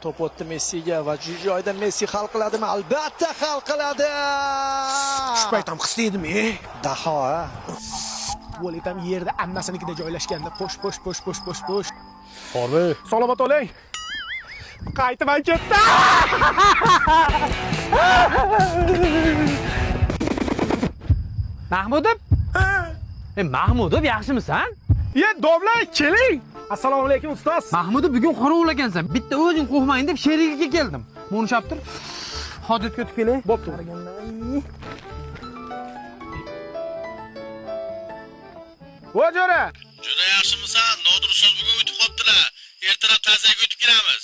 To'p o'tdi Messiga va shu joyda Messi hal qiladimi? Albatta hal qiladi. Shu payt ham his edim, e. Daho, ha? Tualet ham yerda ammasinikida joylashganda. Qo'sh, qo'sh, qo'sh, qo'sh, qo'sh, qo'sh. Bormi? Salomat oling. Qaytib ham ketdi. Mahmudov? E Mahmudov, yaxshimisan? Ye, domla, keling. Assalomu alaykum, ustoz. Mahmudov, bugun qorovul ekansan. Bitta o'zing qo'rqmagin deb sherigiga keldim. Buni ushlab tur. Hojatga o'tib kelay. Bo'pti. Voy jo'ra. Juda yaxshimisan? Nodir ustoz bugun o'tib qolibdilar. Ertalab ta'ziyaga o'tib kelamiz.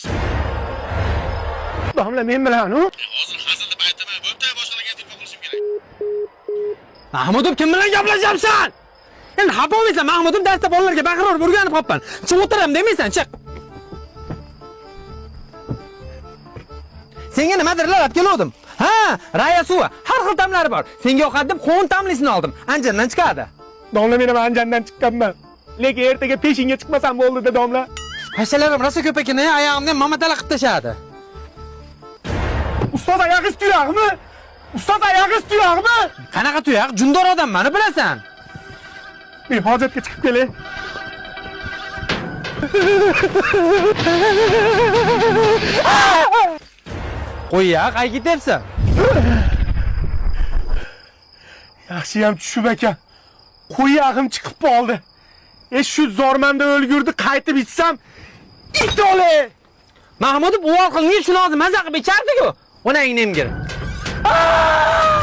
Domla men bilan, u. Hozir hazil deb aytaman. Bo'pti, boshqalarga telefon qilishim kerak. Mahmudov, kim bilan gaplashyapsan? Endi xafa bo'lmaysan, Mahmudov, darsda bolalarga baqirib o'rganib qolibman. Chiq o'tiram demaysan, chiq. Senga nimadirlar olib keluvdim. Ha, raya suvi, har xil ta'mlari bor. Senga yoqadi deb qo'n ta'mlisini oldim. Anjandan chiqadi. Domla men ham Anjandan chiqqanman. Lekin ertaga peshinga chiqmasam bo'ldi-da, domla. Hashalarim rosa ko'p ekan, oyog'imni ham mamatala qilib tashladi. Ustoz oyog'ingiz tuyog'mi? Ustoz oyog'ingiz tuyog'mi? Qanaqa tuyoq? Jundor odam mani bilasan. Men hojatga chiqib kelay. Qo'y-ya, qayga ketyapsan? Yaxshiyam tushib ekan. Qo'yag'im chiqib qoldi. E shu zormanda o'lgurdi, qaytib ichsam it o'le. Mahmudov, uvol qilingan shuni hozir maza qilib ichardi-ku. Onangni emgir. Aa!